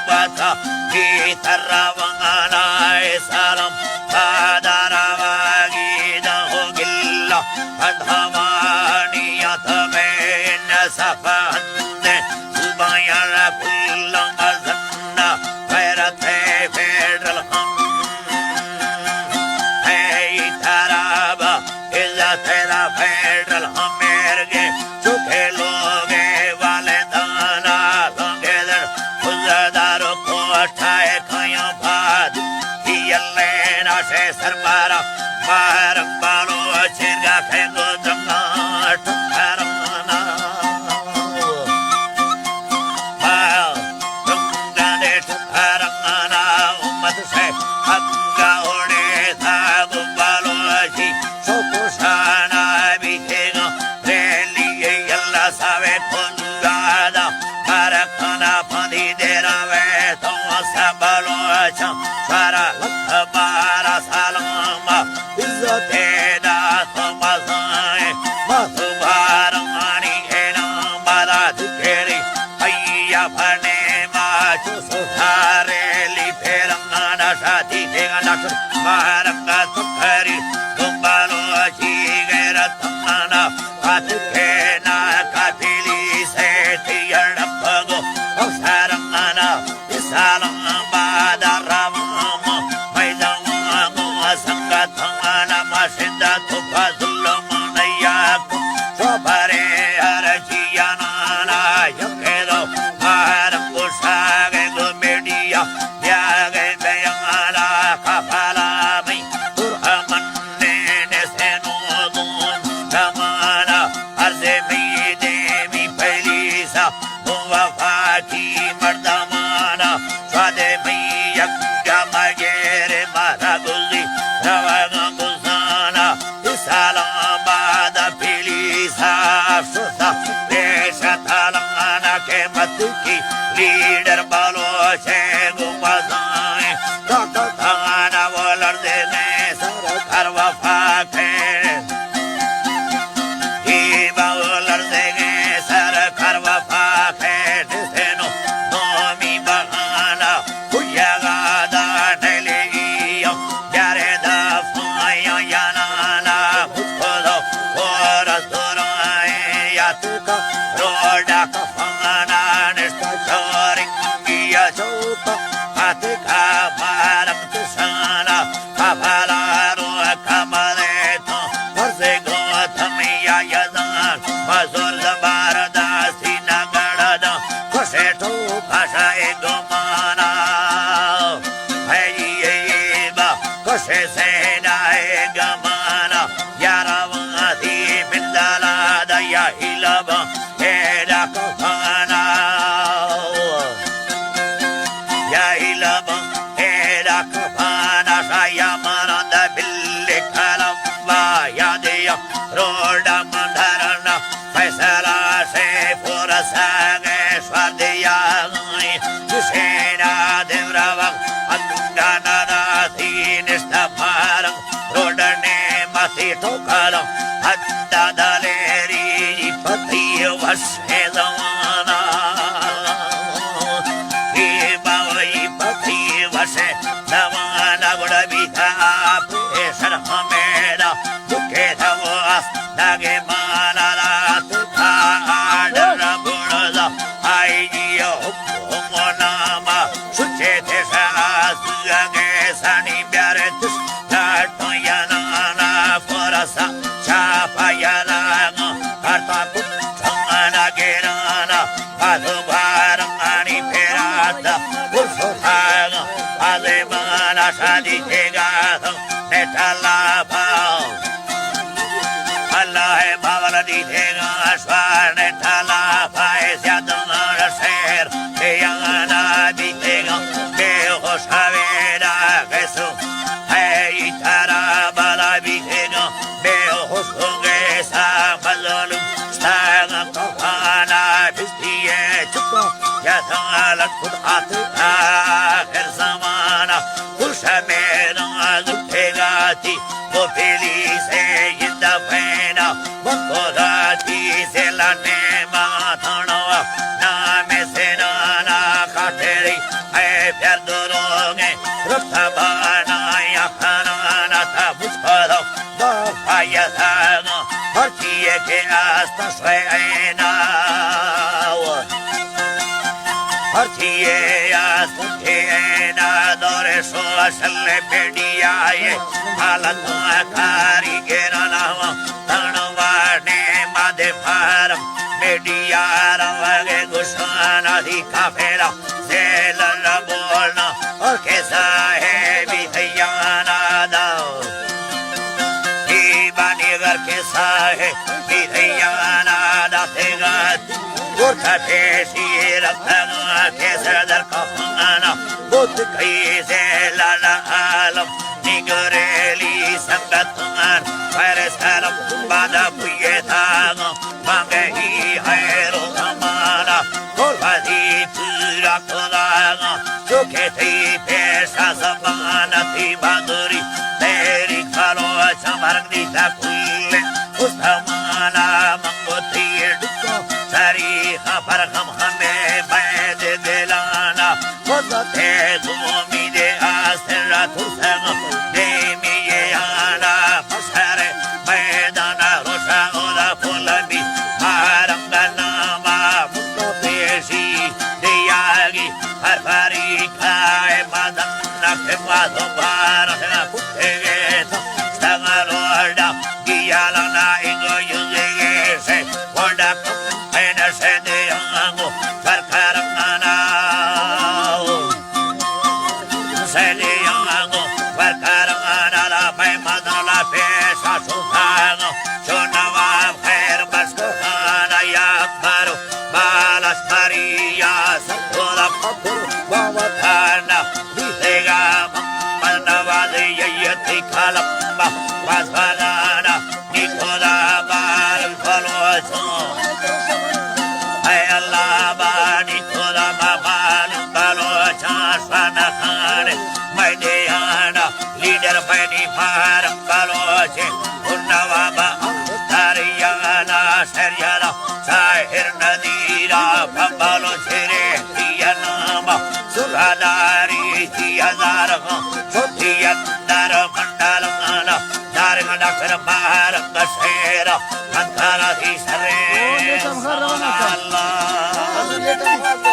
پتا پیتر روانائے سرم پادر واگی دہو گلہ پدھمانیت میں نصف ہندے صوبایاں کل مزنہ غیرت فیڈرل ہم ہے ترابا عزت را فیڈرل ہم میرگے چکے لوگے والدانا لوگے در خزدار کوٹھائے کھایاں باد یلے ناشے سربارا مارم بالو چیرگا کھے گو دنگا ٹھکرنا۔ رنگا دے ٹھکرنا امت سے انگا اوڑے تھا گو بالو چی سو پوشانا بیتے گا ریلی یلا ساوے کھنگا دا بارکھانا پھندی دیرا وے تو سبلو چا سارا لکھ بارا سلام عزت دا تو مزائیں مصبارانی اعلان بارا دکھیری ایا بھنے ما چو سارے لی پیرنگانا شادی دیگا نشر مارنگا تکھری دنبالو چی غیرت مانا اتکے نا قافلی سے تیڑ پگو او سرمانا اسلام آباد روام میدان گو سنگت مانا مشند تو فضل منیا کو صبرے ہر جیانا یکے دو مارم گو شاگے گو میڈیا بیاگے بیانا کفلا می برہمن نے نسے نو دون زمانہ عرض می دیمی پلیسا وفاقی مردمانا سواد می یک جمع گیر مارا گزی روگا گزانا اسلام آباد پلیسا افسوسا پیش تالانا کے مت کی لیڈر بلوچے گو بزائیں طاقتانا و لرزے نے سر کر وفاقے ہی باو لرزگیں سر کر وفا پھیٹ سینو دومی بہانا کجگا دا ٹلیگی بیارے دا فایاں یانانا مجھ کو دو اور سرائیں یات کا روڈا کفانا نشتا چورنگی چوکا ہاتھ کا بارم تشانا کفلا رو کملے تو فرض گوتم یا یزان بزرگ زبردستی نگڑداں خوشے تو کشائے گمانا ہے یہ با خوشے سے نائے گمانا یا روادی من دلا دیا علبا ہے ڈاکو خانا یا علم ایرا کفانا شایا مانند بل کلم با یادیا روڈا مندرنا فیصلہ سے پورا سگے شوردیا سینا دیورا وقت انگانا داتی نشتا پارم روڈنے ماتی ٹوکالا ہندا دلیری پتی وش زمانہ بی باوی پتی وش زمانہ گڑا بیتا پیسر ہمیرا دکے دواس داگے مانا رات تھا آڈر بڑزا آئی جی حکم ناما سچے تھے ساس لگے سانی بیارے تس لاٹو یا نانا فرسا چاپا یا لاگا کرتا کچھ ٹھانا گرانا بازو بارانی پیراتا پرسو تھاگا بازے مانا شادی تھے گا تو نیٹا لا پاؤ اللہ باول دی تھے گا شوار نیٹا لا پائے سیادنا شیر تھے یا نا بیتے گا بے ہوش ہوے ڈاکے سو ہے ترا بالا بیتے گا بے ہوش ہو گئے سا مظلوم ستاگا کفانا بستی ہے چکا یا سالت خود آتے آخر زمانہ خوش میرا زٹھے گاتی وہ پیلی سے زندہ پینا وہ کو داتی سے لنے ماتھنوا نام سے نانا خاطری اے پیر دروگیں رتبانا یا خانانا تا بچکدو با فایدانا، ہرچی کہ است شوینا، ہرچی است ٹھینا، دور سوشل میڈیا اے حالت کاری گرنا، تنوارنے مادے فارم میڈیا روگے گشانا دی کافرا زیلن بولنا اور کسا ہے بھی دیانا دا۔ دیوانی گر کسا ہے بھی دیانا دا تیگا گورتا پیشی رکھنا کسا در کفانا بوت کئی زیلن عالم نگریلی سنگتان پر سرم بادا بوی داغم بانگهی خیر و زمانا، کلفتی پورا کداغا، چوکه تی پیشا زمانا تی بادوری، تیری کلو چمرگ دیتا کل استمانا، منگو تی ڈکو سری خبر غم همه بید دلانا، قدرت تو امید آسر را ترسم، دیمی آنا بسر میدان روشا اودا پل بی، آرنگ ناما مکو پیشی دیاگی، ہر فری کائے مدن نفس ما دوبارہ کتے گے تو، سگل وڈا گیالا نا ایگو یوزی گے سے، وڈا کم پین سے دیانگو، سرکار مانا۔ سلیانگو ورکران علا پیمدن علا پیشا شوکانو، چو نواب خیر بس کانا یا اکبر بالش مریا سکولا پکر بابتانا بیتگا محمد نواز یتی کلمبا بس بنانا۔ نی خدا بارک بلوچوں۔ اے اللہ بانی خدا ما بارک بلوچاں شان خان میدیانا لیڈر بنی بارک بلوچ نواب دریانا شریانا شاعر ندیرا بلوچ رے نام سلاداری ہزار چھوٹی اندر منڈل مانا دارگ ڈاکٹر مارگ شیر، انکارا دی سرے۔ اللہ۔